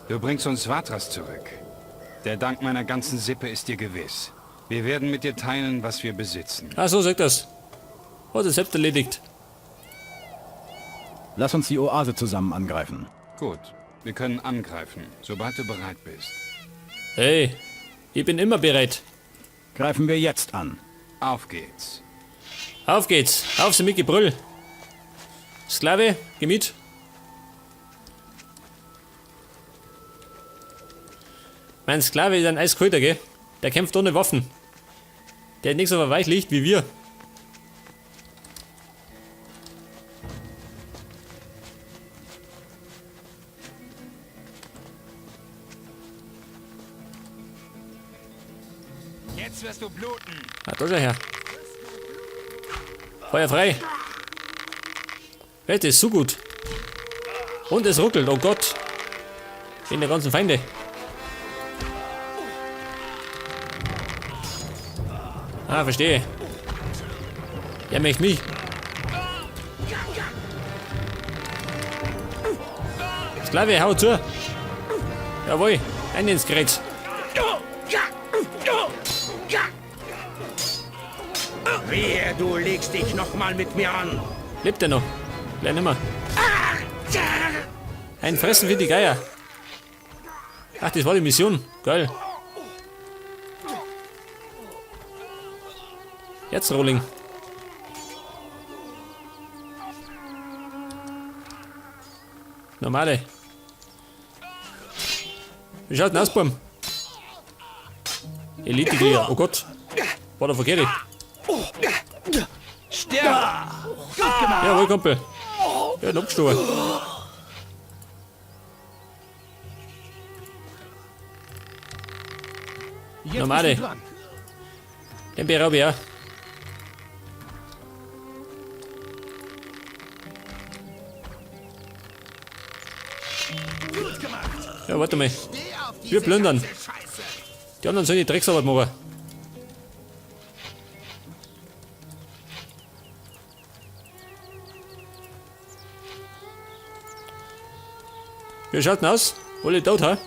Du bringst uns Vatras zurück. Der Dank meiner ganzen Sippe ist dir gewiss. Wir werden mit dir teilen, was wir besitzen. Ach so, sagt das. Hat er selbst erledigt. Lass uns die Oase zusammen angreifen. Gut, wir können angreifen, sobald du bereit bist. Hey, ich bin immer bereit. Greifen wir jetzt an. Auf geht's. Auf geht's. Auf sie mit Gebrüll. Sklave, geh mit. Mein Sklave ist ein eiskalter, gell? Der kämpft ohne Waffen. Der hat nichts so verweichlicht wie wir. Jetzt wirst du bluten. Ah, da schau her. Feuer frei. Hey, das ist so gut. Und es ruckelt, oh Gott. Wegen der ganzen Feinde. Ah, verstehe. Der möchte mich. Sklave, hau zu. Jawohl, ein ins Kreuz. Wehe, du legst dich nochmal mit mir an. Lebt er noch? Gleich nimmer. Ein Fressen für die Geier. Ach, das war die Mission. Geil. Jetzt Rolling. Normale. Wie schaut denn aus, Baum? Elite-Krieger. Oh Gott. War der verkehrt. Stirb! Jawohl, Kumpel. Ja, ein Abgestochen. Jetzt Normale. bist du dran. Den beraube ich auch. Ja, warte mal. Wir plündern. Die anderen sollen die Drecksarbeit machen. Wir schalten aus. Alle tot, ha?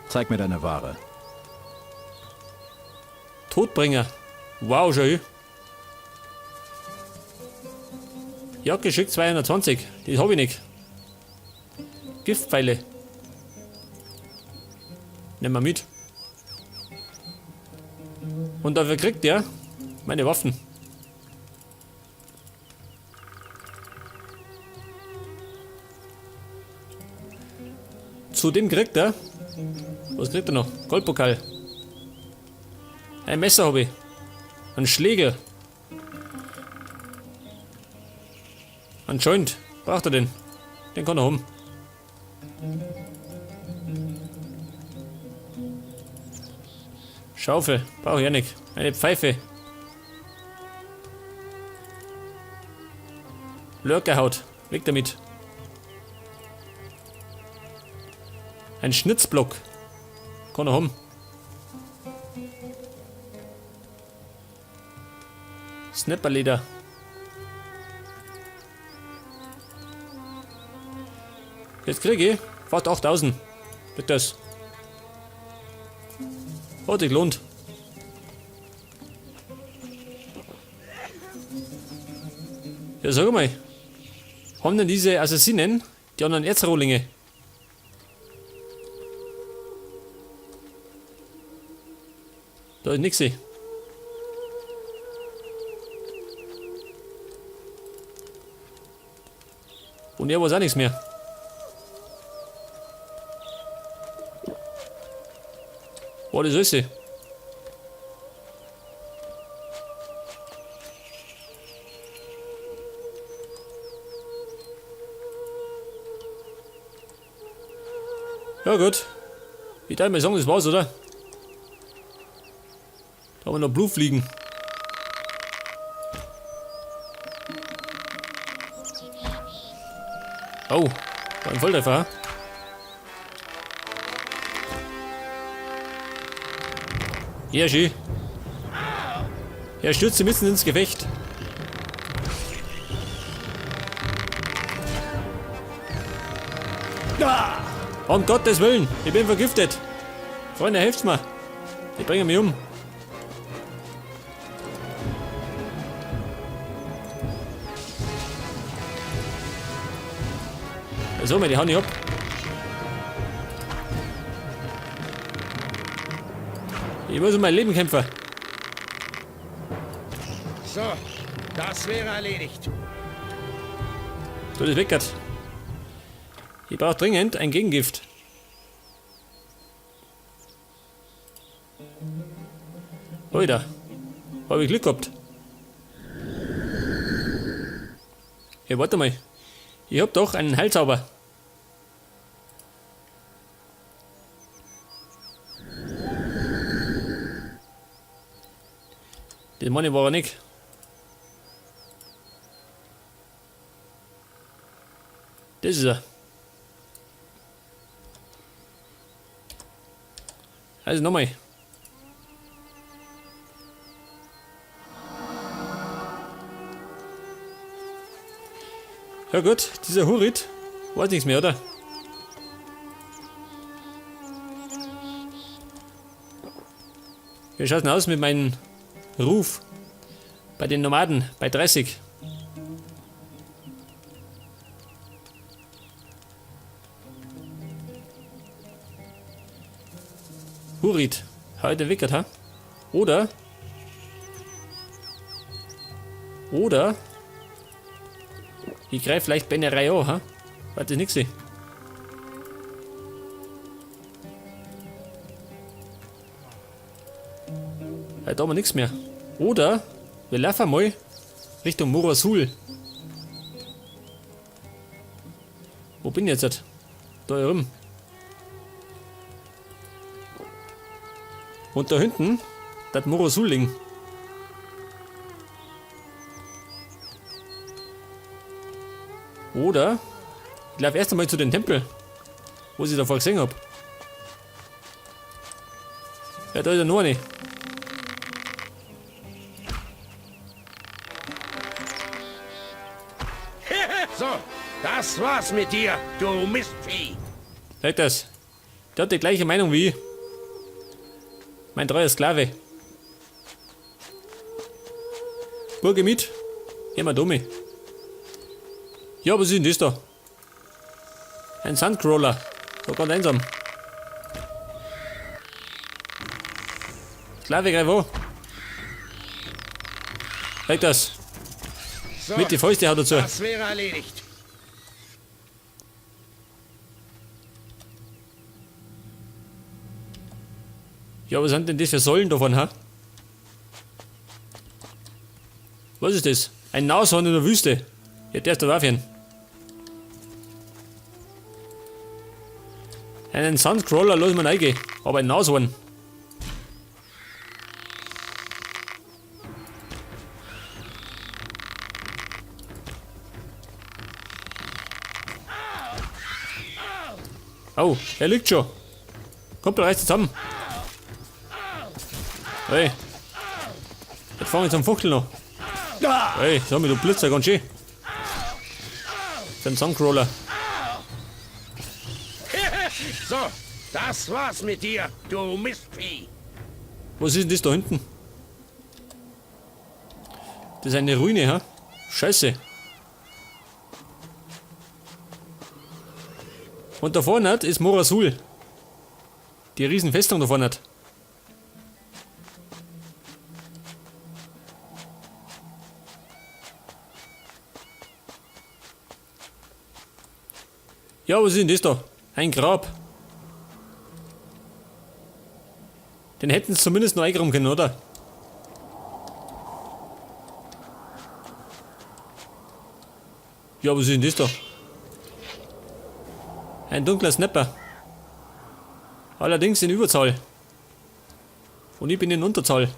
Zeig mir deine Ware. Todbringer. Wow, schau hin. Jagdgeschick 220. Das hab ich nicht. Giftpfeile. Nehmen wir mit. Und dafür kriegt er meine Waffen. Zudem kriegt er. Was kriegt er noch? Goldpokal. Ein Messer habe ich. Ein Schläger. Ein Joint. Braucht er den? Den kann er haben. Schaufel. Brauche ich auch nicht. Eine Pfeife. Lurkerhaut. Weg damit. Ein Schnitzblock. Kann er haben. Snapperleder. Jetzt kriege ich fast 8000. Bitte das. Hat sich gelohnt. Ja, sag mal. Haben denn diese Assassinen die anderen Erzrohlinge? Da ist nix. Und er weiß auch nichts mehr. Boah, das ist sie. Ja gut. Ich darf mal sagen, das war's, oder? Da haben wir noch Blutfliegen. Oh, war ein Volltreffer. Ja, schön. Er stürzt sie mitten ins Gefecht. Um Gottes Willen, ich bin vergiftet. Freunde, helft mir. Die bringen mich um. So, die hauen nicht ab. Ich muss um mein Leben kämpfen. So, das wäre erledigt. Du, das weckert. Ich brauche dringend ein Gegengift. Alter, hab ich Glück gehabt. Hey, warte mal. Ich hab doch einen Heilzauber. Den Money war er nicht. Das ist er. Also nochmal. Ja gut, dieser Hurit weiß nichts mehr, oder? Wie schaut's denn aus mit meinem Ruf bei den Nomaden bei 30? Hurit, heute wickert, ha? Oder? Oder? Ich greife vielleicht Bennerei an, ha? Warte, nix. Heute haben wir nichts mehr. Oder wir laufen mal Richtung Murasul. Wo bin ich jetzt? Da herum. Und da hinten, das Murasul liegen. Oder ich laufe erst einmal zu den Tempel, wo ich davor gesehen hab. Ja, da ist ja noch eine. So, das war's mit dir, du Mistvieh. Merkt das? Der hat die gleiche Meinung wie ich. Mein treuer Sklave. Burge mit. Geh mal dumme. Ja, was ist denn das da? Ein Sandcrawler. So ganz einsam. Sklave, greif an. Merkt das? So, Mit die Fäuste haut dazu. das wäre erledigt. Ja, was sind denn das für Säulen davon, ha? Was ist das? Ein Nashorn in der Wüste. Ja, der ist da aufhören. Einen Sandcrawler lass mal reingehen, aber ein Nashorn. Oh, er liegt schon. Kommt, reißt zusammen. Hey. Jetzt fange ich zum Fuchtel noch. Hey, sag mal, du Blitzer, ganz schön. Das ist ein Sandcrawler. So, das war's mit dir, du Mistvieh. Was ist denn das da hinten? Das ist eine Ruine, ha? Scheiße. Und da vorne ist Morasul. Die Riesenfestung da vorne. Ja, was ist denn das da? Ein Grab. Den hätten sie zumindest noch eingraben können, oder? Ja, was ist denn das da? Ein dunkler Snapper. Allerdings in Überzahl. Und ich bin in Unterzahl.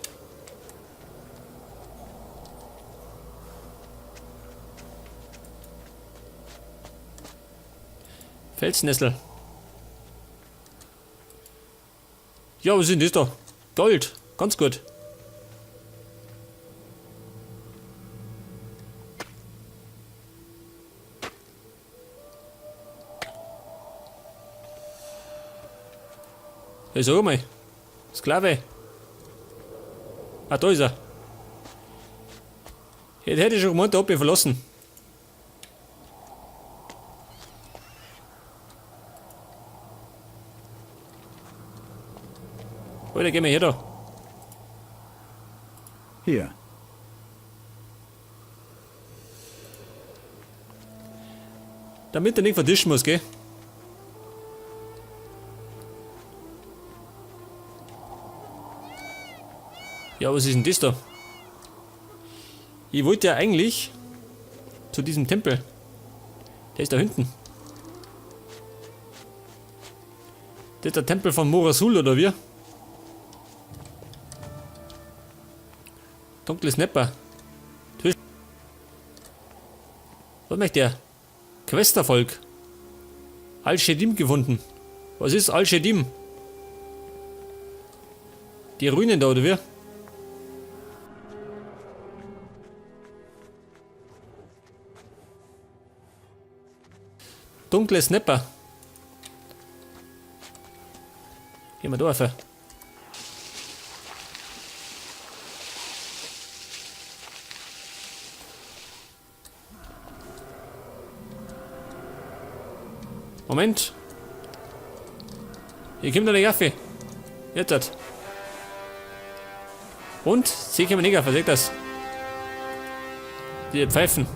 Felsnessel. Ja, was ist denn das da? Gold. Ganz gut. Ja, sag mal. Sklave. Ah, da ist er. Jetzt hätte ich schon gemeint, der hat mich verlassen. Alter, geh mal her da. Hier. Damit er nicht vertischen muss, gell? Ja, was ist denn das da? Ich wollte ja eigentlich zu diesem Tempel. Der ist da hinten. Das ist der Tempel von Morasul, oder wie? Dunkles Nepper. Tisch. Was möchte der? Questerfolg. Al-Shedim gefunden. Was ist Al-Shedim? Die Ruinen da, oder wie? Dunkle Snapper. Gehen wir da rauf. Moment. Hier kommt der Kaffee. Jetzt hat. Und? Sie kommen nicht auf, seht das? Die Pfeifen.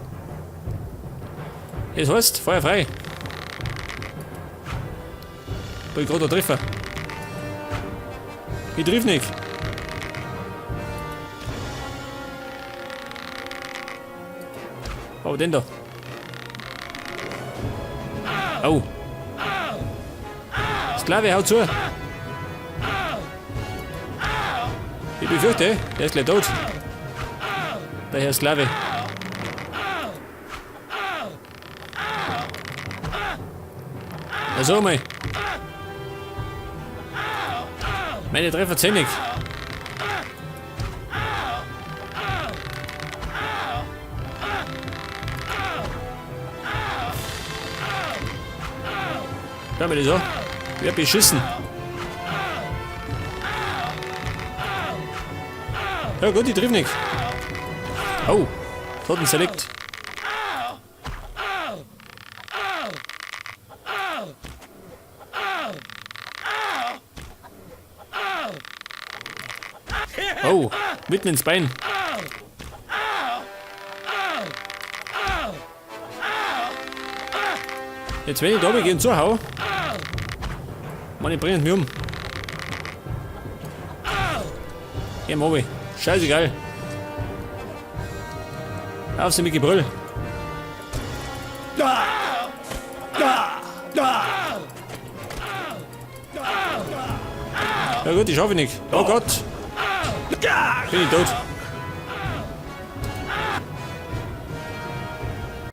Das heißt, Feuer frei. Bin ich gerade Treffer. Ich triff nicht. Oh, den da. Oh. Sklave, hau zu. Ich befürchte, der ist gleich tot. Der Herr Sklave. Na so mal. Meine Treffer zählen nicht. Hör mir das an. Ich werd beschissen. Ja gut, ich triff nicht. Oh, Toten Select. Oh, mitten ins Bein. Jetzt wenn ich da bin, zuhau. Mann, ich bringe mich um. Geh mal runter. Scheißegal. Auf sie mit Gebrüll. Ja gut, ich schaffe nicht. Oh Gott. Bin ich tot.